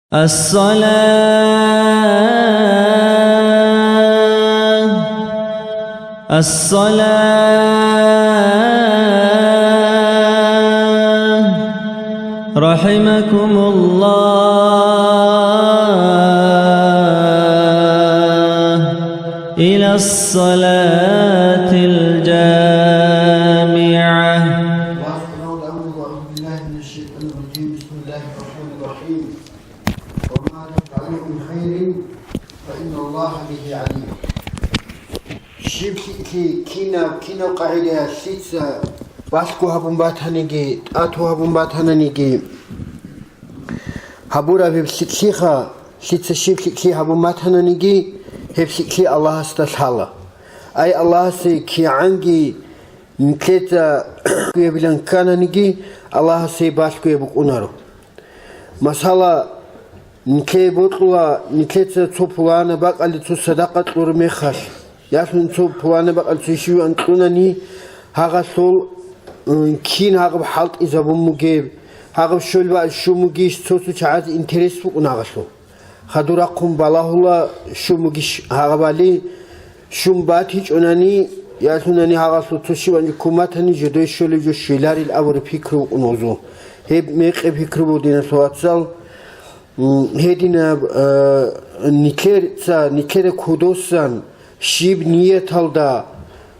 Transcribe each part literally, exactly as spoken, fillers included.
الصلاة، الصلاة، رحمكم الله، إلى الصلاة الجامعة. أعوذ بالله من الشيطان الرجيم. بسم الله الرحمن الرحيم. وما تفعلوا من خير فإن الله به عليم. Щиб лъикӀлъи, кинаб, кинаб къагӀидаялъ лъица балъго гьабун батаниги, тӀату гьабун батананиги, гьабураб гьеб лъикӀлъиха, лъица щиб лъикӀлъи гьабун батананиги, гьеб лъикӀлъи Аллагьасда лъала. Ай Аллагьасе кигӀанги нилъеца ккананиги, Аллагьасе балъгояб букӀунаро. Масала, нилъее бокьула, нилъеца цо пуланаб бакӀалде цо садакъа кьураб мехалъ, ялъун цо пуланаб бакӀалде цо щиван кьунани, гьагъалъул, м, кин гьагъаб хӀалтӀизабун бугеб, гьагъаб щолбаан щун бугищ, цо-цо чагӀазе интерес букӀун гьагъалъул. Хадур рахъун балагьула, щун бугищ гьагъабали, щун батичӀунани, ялъунани гьагъалъул цо щиван ккун батани, жидее щолеб жо щвеларил абураб пикру букӀун гьезул. Гьеб мекъи пикру буго, диналъул вацал. М, гьединаб, э, нилъер ца, нилъеда кодосан, щиб нияталда,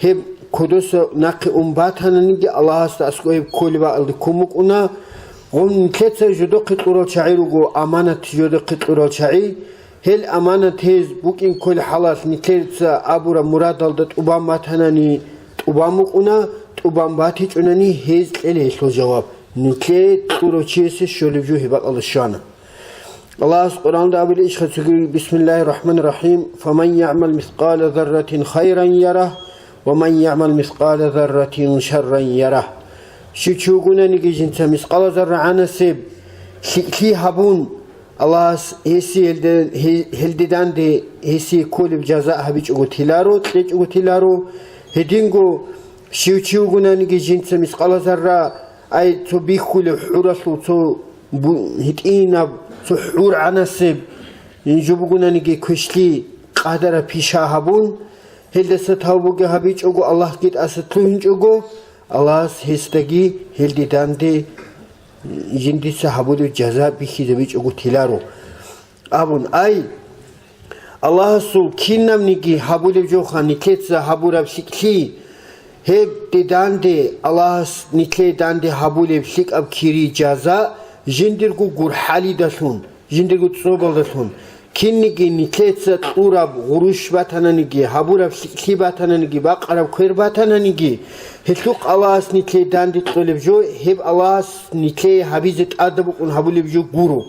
гьеб кодоса нахъе ун батананиги, Аллагьасда аскӀоб гьеб кколеб бакӀалде ккун букӀуна. Гъум нилъеца жодохъе кьурал чагӀи руго, аманат жодохъе кьурал чагӀи. Гьел аманат гьез букӀин кколеб хӀалалъ нилъеца абураб мурадалда тӀубан батанани, тӀубан букӀуна, тӀубан батичӀунани гьез кьела гьелъул жаваб. Нилъее кьурав чиясе щолеб жо гьеб бакӀалда щвана. Аллагьас Къуръанда абулеб иш хъацаги: بسم الله الرحمن الرحيم. فمن يعمل مثقال ذرة خيرا يره ومن يعمل مثقال ذرة شرا يره. Щив чи вугонаниги жинца мискъала зарра гӀанасеб лъикӀлъи гьабун, Аллагьас гьесие гьелде-, гье-, гьелде данде гьесие кколеб жаза гьабичӀого теларо, кьечӀого теларо. Гьединго щив чи вугонаниги жинца мискъала зарра, ай, цо бихьулеб хӀуралъул цо бу-, гьитӀинаб цо хӀургӀанасеб жо бугонаниги квешлъи къадараб пиша гьабун, гьелдаса тавбуги гьабичӀого, Аллагьги тӀаса лъугьинчӀого, Аллагьас гьесдаги гьелде данде жиндица гьабулеб жаза бихьизабичӀого теларо, абун. Ай, Аллагьасул кинабниги гьабулеб жоха нилъеца гьабураб лъикӀлъи, гьеб деданде Аллагьас нилъее данде гьабулеб лъикӀаб кири, жаза, жиндирго гурхӀалидалъун, жиндирго цӀобалдалъун. Кинниги нилъеца кьураб гъурущ батананиги, гьабураб лъикӀлъи батананиги, бакъараб квер батананиги, гьелъухъ Аллагьас нилъее данде кьолеб жо, гьеб Аллагьас нилъее гьабизе тӀадаб букӀун гьабулеб жо гуро.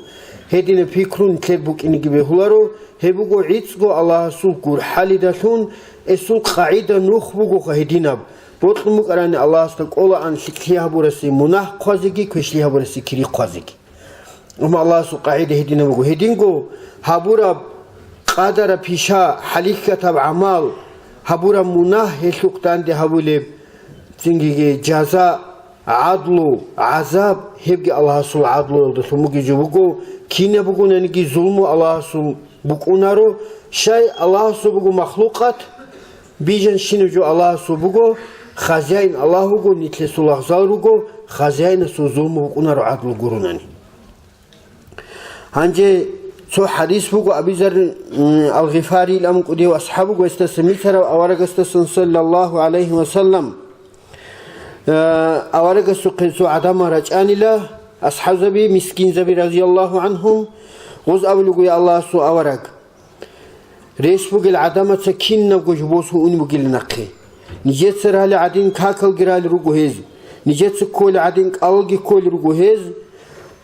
Гьединаб пикру нилъер букӀинеги бегьуларо, гьеб буго гӀицӀго Аллагьасул гурхӀалидалъун, эсул къагӀида нух бугоха гьединаб: бокьун букӀарани Аллагьасда кӀолаан лъикӀлъи гьабурасе мунагь хъвазеги, квешлъи гьабурасе кири хъвазеги. Амма Аллагьасул къагӀида гьединаб буго. Гьединго гьабураб къадараб пиша, хӀалихьатаб гӀамал, гьабураб мунагь, гьелъухъ данде гьабулеб цинги жаза, гӀадлу, гӀазаб, гьебги Аллагьасул гӀадлуялдалъун бугеб жо буго. Кинаб бугонаниги зулму Аллагьасул букӀунаро, щай Аллагьасул буго махлукъат, бижанщинаб жо Аллагьасул буго, хазяин Аллагь вуго, нилъесул лагъзал руго, хазяинасул зулму букӀунаро гӀадлу гуронани. Гьанже цо хӀадис буго, Аби Зарр, м, ал-Гъифариян абун кӀудияв асхӀаб вуго, гьесдаса бицараб, аварагасдасан, саллаллагьу гӀалайгьи ва саллам. Э, аварагасухъе цо гӀадамал рачӀанила, асхӀабзаби, мискинзаби, разияллагьу гӀангьум, гъоз абулеб буго: «Я Аллагьасул авараг, рес бугел гӀадамаца кинабго жо босун унеб бугилан нахъе. Нижеца рали гӀадин какалги рали руго гьез, нижеца кколи гӀадин кӀалалги кколи руго гьез,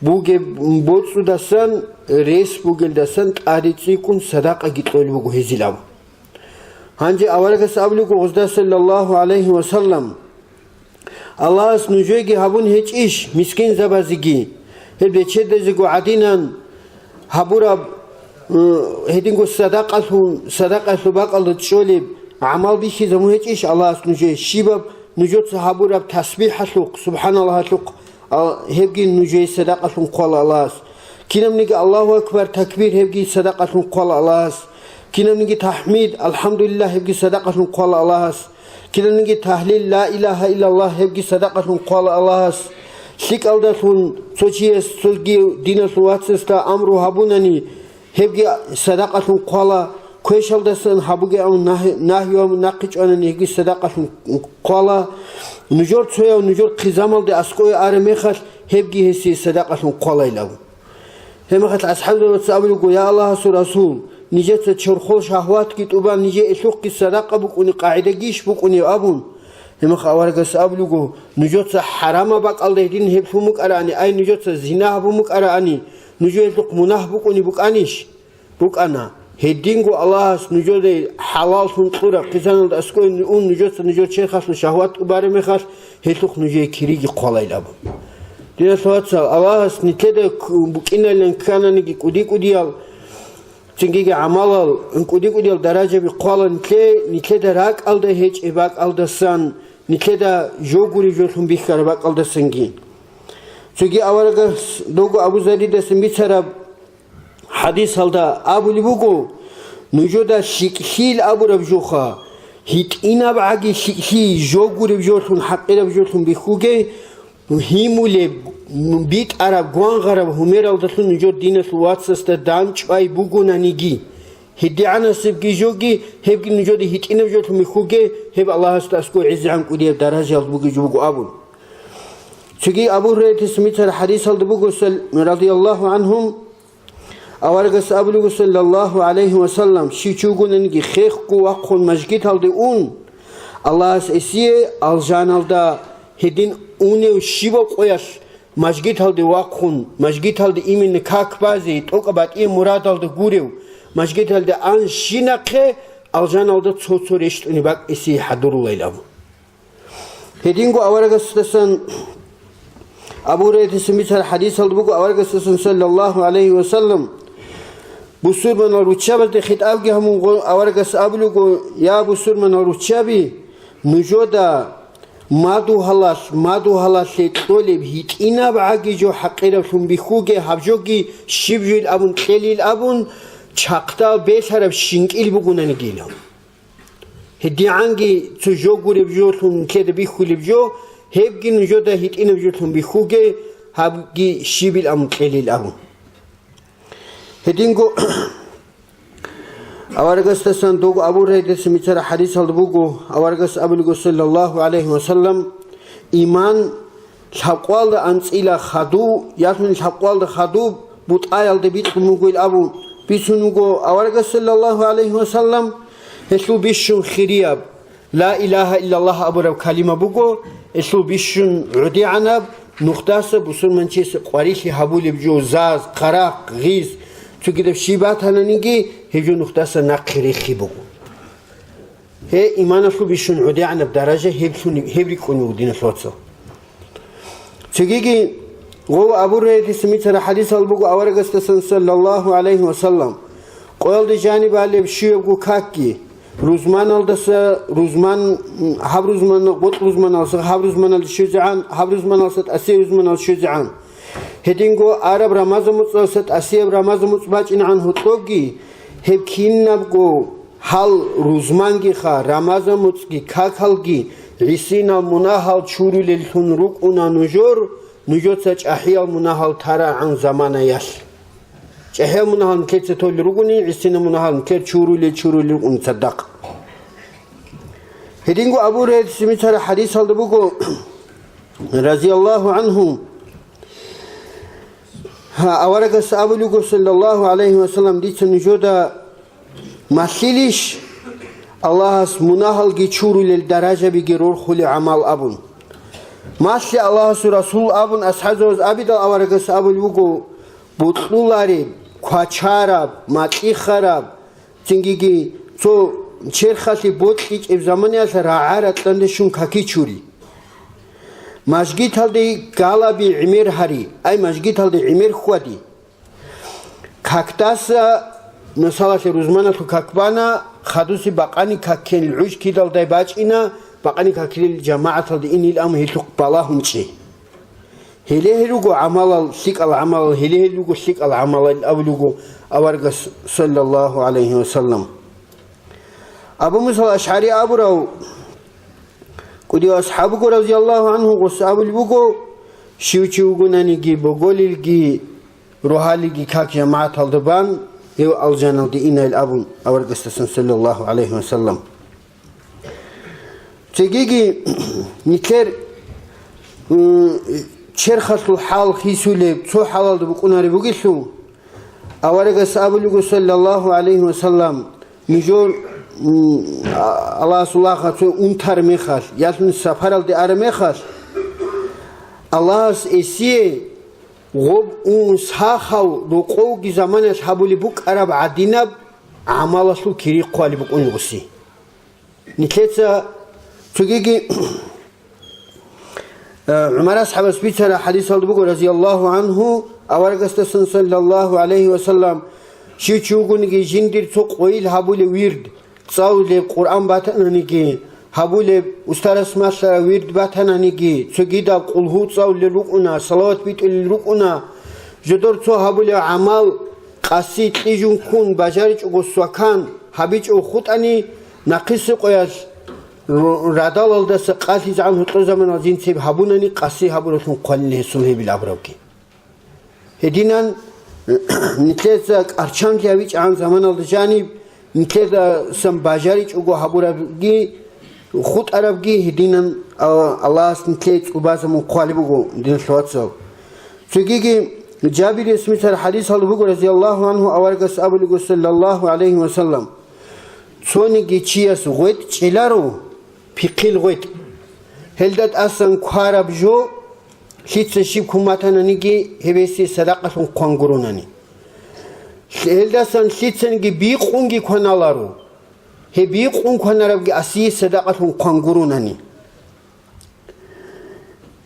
бугеб боцӀудасан, рес бугелдасан тӀаде цӀикӀкӀун садакъаги кьолеб буго гьезил», — абун. Гьанже аварагас абулеб буго гъозда, саллаллагьу гӀалайгьи ва саллам: «Аллагьас нужееги гьабун гьечӀищ, мискинзабазеги, гьеб бечедазего гӀадинан гьабураб, э, гьединго садакъалъун, садакъалъул бакӀалда чӀолеб гӀамал бихьизабун гьечӀищ Аллагьас нужее? Щибаб нужеца гьабураб тасбихӀалъухъ, субхӀаналлагьалъухъ, а, гьебги нужее садакъалъун хъвала Аллагьас. Кинабниги Аллагьу акбар, такбир, гьебги садакъалъун хъвала Аллагьас. Кинабниги тахӀмид, алхӀамдулиллагь, гьебги садакъалъун хъвала Аллагьас. Кинабниги тагьлил, ла илагьа иллаллагь, гьебги садакъалъун хъвала Аллагьас. ЛъикӀалдалъун цо чияс цоги диналъул вацасда амру гьабунани, гьебги садакъалъун хъвала. Квешалдасан гьабуге абун нагь-, нагьи абун нахъе чӀванани, гьебги садакъалъун хъвала. Нужер цояв нужер хъизамалде аскӀове араб мехалъ, гьебги гьесие садакъалъун хъвалайилан. Гьебмехалъ асхӀабзабаца абулего: «Я Аллагьасул Расул, нижеца чорхол шагьватги тӀубан, нижее элъухъги садакъа букӀунеб къагӀидагищ букӀунеб?» абун. Гьебмехалъ аварагас абулего: «Нужеца хӀарамаб бакӀалда гьедин гьеб лъун букӀараани, ай, нужеца зина гьабун букӀараани, нужее гьелъухъ мунагь букӀунеб букӀанищ?» БукӀана. Гьединго Аллагьас нужеда хӀалаллъун кьураб хъизаналда аскӀове ун, нужеца нужер черхалъул шагьват тӀубараб мехалъ, гьелъухъ нужее кириги хъвалайилан абун. Диналъул вацал, Аллагьас нилъеда к-, букӀинайилан ккананиги кӀуди-кӀудиял, цинги гӀамалал кӀуди-кӀудиял даражаби хъвала нилъее, нилъеда ракӀалда гьечӀеб бакӀалдасан, нилъеда жо гуреб жолъун бихьараб бакӀалдасанги. Цоги аварагас дого Абу Зарридасан бицараб хӀадисалда абулеб буго: «Нужеда лъикӀлъийил абураб жоха, гьитӀинаб гӀаги лъикӀлъи, жо гуреб жолъун, хӀакъираб жолъун бихьуге, гьимулеб, битӀараб, гвангъараб гьумералдалъун нужер диналъул вацасда дандчӀвай бугонаниги, гьедигӀанасебги жоги, гьебги нужеда гьитӀинаб жолъун бихьуге, гьеб Аллагьасда аскӀов гӀезегӀан кӀудияб даражаялъ бугеб жо буго», – абун. Цоги Абу Гьурайратица бицараб хӀадисалда буго, сал-, радияллагьу гӀангьу, аварагас абулего, саллаллагьу гӀалайгьи ва саллам, щив чи вугонаниги хехго вахъун мажгиталде ун, Аллагьас гьесие алжаналда гьедин унев щибаб къоялъ мажгиталде вахъун, мажгиталде именно как базе, тӀокӀаб батӀияб мурадалда гурев, мажгиталде ан щинахъе алжаналда цо-цо рещтӀунеб бакӀ гьесие хӀадурулайилан абун. Гьединго аварагасдасан, Абу Гьурайратица бицараб хӀадисалда буго, аварагасдасан, саллаллагьу гӀалайгьи ва саллам, бусурманал руччабазде хитӀабги гьабун, гъо-, аварагас абулего: «Я бусурманал руччаби, нужеда мадугьалалъ, мадугьалалъе кьолеб гьитӀинаб гӀаги жо хӀакъираблъун бихьуге, гьаб жоги щиб жойил абун кьелил абун, чахъдал белъараб щинкӀил бугонаниги», – абун. ГьедигӀанги цо жо гуреб жолъун нилъеда бихьулеб жо, гьебги нужеда гьитӀинаб жолъун бихьуге, гьабги щибил абун кьелил абун. Гьединго аварагасдасан дого Абу Гьурайратица бицараб хӀадисалда буго, аварагас абулего, саллаллагьу гӀалайгьи ва саллам, иман лъабкъоялда анцӀила хадув, ялъуни лъабкъоялда хадуб бутӀаялда бикьун бугоил абун бицун вуго аварагас, саллаллагьу гӀалайгьи ва саллам. Гьелъул бищун хирияб, ла илагьа иллаллагь абураб калима буго, гьелъул бищун гӀодигӀанаб, нухдаса бусурманчиясе къварилъи гьабулеб жо, заз, хъарахъ, гъиз, цогидаб щиб батананиги, гьеб жо нухдаса нахъе рехи буго. Гье, иманалъул бищун гӀодигӀанаб даража гьеб лъуни-, гьеб рикӀкӀунев вуго, диналъул вацал. Цогиги, гъов Абу Гьурайратица бицараб хӀадисалда буго аварагасдасан, саллаллагьу гӀалайгьи ва саллам, къоялде жаниб балеб щуябго какги, рузманалдаса рузман, гьаб рузман-, гъоркь рузманалдаса гьаб рузманалде щвезегӀан, гьаб рузманалдаса тӀасияб рузманалде щвезегӀан. Гьединго араб рамазан муцӀалдаса тӀасияб рамазан муцӀ бачӀинегӀан гьоркьобги, гьеб кинабго гьал рузмангиха, рамазан муцӀги какалги гӀисинал мунагьал чурулеллъун рукӀуна нужер, нужеца чӀахӀиял мунагьал тарагӀан заманаялъ. ЧӀахӀиял мунагьал нилъеца толел ругони, гӀисинал мунагьал нилъер чурулел-чурулел рукӀун цадахъ. Гьединго Абу Гьурайратица бицараб хӀадисалда буго, разияллагьу гӀангьу, гьа, аварагас абулего, саллаллагьу гӀалайгьи ва саллам, дица нужеда малъилищ Аллагьас мунагьалги чурулел даражабиги рорхулел гӀамал абун. Малъе Аллагьасул Расул абун асхӀабзабаз абидал, аварагас абулеб буго, бокьулареб, квачараб, макьихараб, цингиги цо черхалъе бокьичӀеб заманаялъ рагӀа ракьанде щун каки чури. Мажгиталде галаби гӀемер гьари, ай, мажгиталде гӀемер хьвади. Какдаса, мисалалъе, рузманалъул как бана, хадусе бакъани какил гӀуж кидалдай бачӀина, бакъани какил жамагӀаталде инил ам гьелъухъ балагьун чӀе. Гьеле гьел руго гӀамалал, лъикӀал гӀамалал, гьеле гьел руго лъикӀал гӀамалал абулего аварагас, саллаллагьу гӀалайгьи ва саллам. Абу Мусал АшгӀари абурав кӀудияв асхӀаб буго, разияллагьу гӀангьу, гъос абулеб буго: щив чи вугонаниги, боголилги, рогьалилги как жамагӀаталда бан, гьев алжаналде инайил абун аварагасдасан, саллаллагьу гӀалайгьи ва саллам. Цогиги нилъер, м, черхалъул хӀал хисулеб цо хӀалалда букӀунареб бугелъул, аварагас абулего, саллаллагьу гӀалайгьи ва саллам, нужер, м, а-, Аллагьасул лагъа цо унтар мехалъ, ялъун сапаралде ара мехалъ, Аллагьас эсие гъоб ун сахав рокъовги заманалъ гьабулеб букӀараб гӀадинаб гӀамалалъул кири хъвалеб букӀун гъуси. Нилъеца цогиги, э, ГӀумар асхӀабас бицараб хӀадисалда буго, разияллагьу гӀангьу, аварагасдасан, саллаллагьу гӀалайгьи ва саллам, щив чи вугониги жиндир цо къойил гьабулев вирд цӀалулеб, Къуръан батананиги гьабулеб, устарас малъараб вирд батананиги, цогидаб къулгьу цӀалулел рукӀуна, салават битӀулел рукӀуна, жодор цо гьабулев гӀамал къаси кьижун ккун бажаричӀого свакан гьабичӀого хутӀани, нахъисеб къоялъ р-, радалалдаса къалъизегӀан гьоркьор заманалъ жинцеб гьабунани къаси гьабуралъун хъвалин гьесул гьебил абурабги. Гьединан, нилъеца кӀарчанлъи гьавичӀагӀан заманалда жаниб, нилъедасан бажаричӀого гьабурабги, хутӀарабги гьединан, а, Аллагьас нилъее цӀубазабун хъвалеб буго, диналъул вацал. Цогиги Жабирияс бицараб хӀадисалда буго, разияллагьу гӀангьу, аварагас абулего, саллаллагьу гӀалайгьи ва саллам: цониги чияс гъветӀ чӀеларо, пихъил гъветӀ. Гьелда тӀасан квараб жо, лъица щиб куматананиги, гьеб гьесие садакъалъун хъван гуронани. Гьелдасан лъицаниги бикъунги кваналаро, гьеб бикъун кванарабги асие садакъалъун хъван гуронани.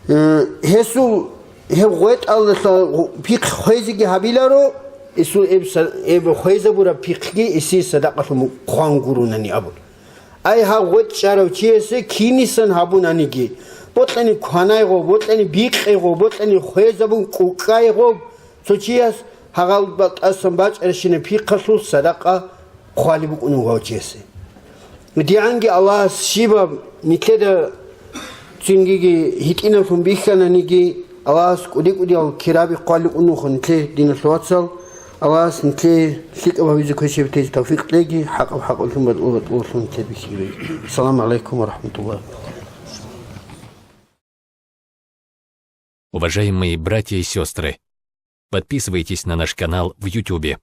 Э, гьесул гьеб гъветӀалдаса пихъ хвезеги гьабиларо, гьесул эб са-, эб хвезабураб пихъги гьесие садакъалъун хъван гуронани абун. Ай, гьав гъветӀ чӀарав чиясе кинисан гьабунаниги, бокьани кванайгъо, бокьани бикъайгъо, бокьани хвезабун кӀукӀайгъо, цо чияс гьагъал балтӀасан бачӀаращинаб пихъалъул садакъа хъвалеб букӀун вуго гьав чиясе. ДигӀанги Аллагьас щибаб нилъеда цинги гьитӀинаблъун бихьананиги, Аллагьас кӀуди-кӀудиял кираби хъвалеб букӀун вуго нилъее, диналъул вацал. Аллагьас нилъее лъикӀаб гьавизе квешаб тезе тавфикъ кьеги, хӀакъаб хӀакъалъун, батӀулаб батӀулалъун нилъер бихьиги. Ассаламу гӀалайкум ва рахӀматуллагь. Уважаемые братья и сестры, подписывайтесь на наш канал в Ютубе.